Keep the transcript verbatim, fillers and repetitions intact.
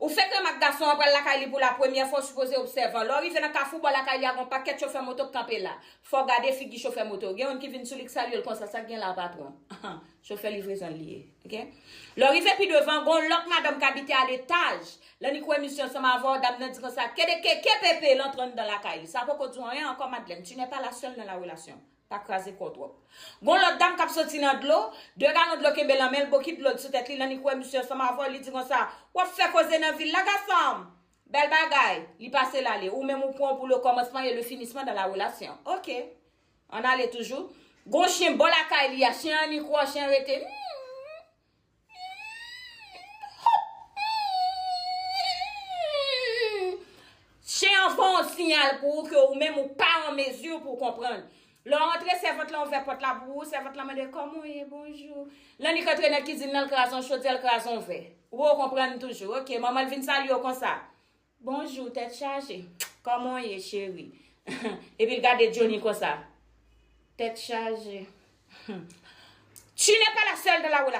Ou fèk renmak gason an pral lakay li pou la premyè fwa, ou sipoze obsèvan. Lè w rive nan kafou bò lakay li a, gon pakèt chofè moto k kanpe la. Fò w gade figi chofè moto. Gen youn ki vin sou li k salye l konsa, sa k gen la patwon? Chofè livrezon li ye. Ok? Lè w rive pi devan, gon lòt madanm k abite a letaj. Lè ni kwè misye ansanm avè w, dam nan di konsa, kedekeke pepe, l antre anndan lakay li. Sa poko di w anyen ankò, Madlèn. Tu n'es pas la seule dans la relation. Pa kraze kò w twòp. Gon lòt dam k ap soti nan dlo, de galon dlo kenbe lan men l, bokit dlo sou tèt li, lè ni kwè misye ansanm avè w, li di konsa, w ap fè koze nan vil la, gason m. Bèl bagay, li pase l ale. Ou menm ou pran pou le kòmansman e le finisman dans la relation. Ok. Ann ale toujou. Gon chen bò lakay li a, chen an ni kwè w, chen rete. Chen an voye yon siyal pou ou ke ou menm ou pa an mezi pou w konprann. Lè w antre, sèvant lan ouvè pòt la pou ou, sèvant lan mande, kòman w ye? Bonjou. Lè ni k antre nan kizin nan, l kraze yon chodyè, l kraze yon vè. Ou poko konprann toujou. Ok, manman l vin salye w konsa. Bonjou, tèt chaje. Kòman w ye, cheri? Epi l gade Johnny konsa. Tèt chaje. Tu n'es pas la seule dans la relation.